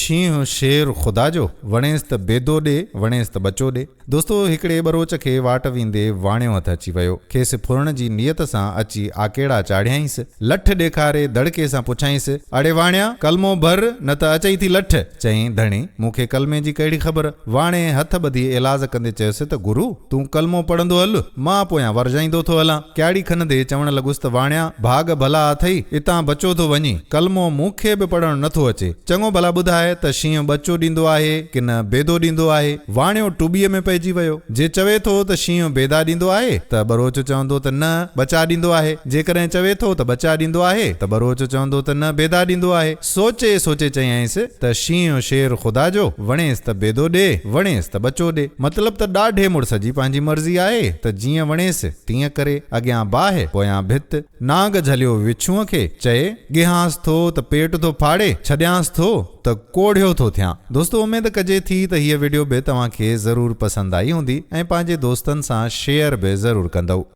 شينهن شير خدا جو، وڻيس ته بيدو ڏي، وڻيس ته ٻچو ڏي. دوستو هڪڙي ٻروچ کي واٽ ويندي واڻيو هٿ اچي ويو. کيس ڦرڻ جي نيت سان اچي آڪيڙا چاڙهيائينس. لٺ ڏيکاري دڙڪي سان پڇيائينس، اڙي واڻيا! ڪلمو ڀر، نه ته اچئي ٿي لٺ! چيائين، ڌڻي! مون کي ڪلمي جي ڪهڙي خبر؟ واڻيي هٿ ٻڌي ايلاز ڪندي چيس ته گرو! تون ڪلمو پڙهندو هل، مان پويان ورجائيندو ٿو هلان. ڪياڙي کنندي چوڻ لڳس ته واڻيا! ڀاڳ ڀلا اٿئي، اتان بچو ٿو وڃين. ڪلمو مون کي به پڙهڻ نه ٿو اچي. چڱو ڀلا ٻڌاء ته شينهن ٻچو ڏيندو آهي ڪي نه بيدو ڏيندو آهي؟ واڻيو ٽٻيء ۾ پئجي ويو. جي چوي ٿو ته شينهن بيدا ڏيندو آهي ته ٻروچ چوندو ته نه ٻچا ڏيندو آهي. جيڪڏهن چوي ٿو ته ٻچا ڏيندو آهي ته ٻروچ چوندو ته نه بيدا ڏيندو آهي. سوچي سوچي چيائينس ته شينهن شير خدا جو، وڻيس ته بيدو ڏي، وڻيس ته ٻچو ڏي. مطلب ته ڏاڍي مڙس جي پنهنجي مرضي آهي ته جيئن وڻيس تيئن ڪري. اڳيان باهه، پويان ڀت. نانگ جهليو وڇونء کي، چئي، ڳيهانس ٿو ته پيٽ ٿو ڦاڙي، ڇڏيانس ٿو ته ڪوڙهيو ٿو ٿيان. دوستو اميد ڪجي ٿي ته هيء وڊيو به توهان کي ضرور پسند آئي هوندي ۽ پنهنجي دوستن سان شيئر به ضرور ڪندؤ.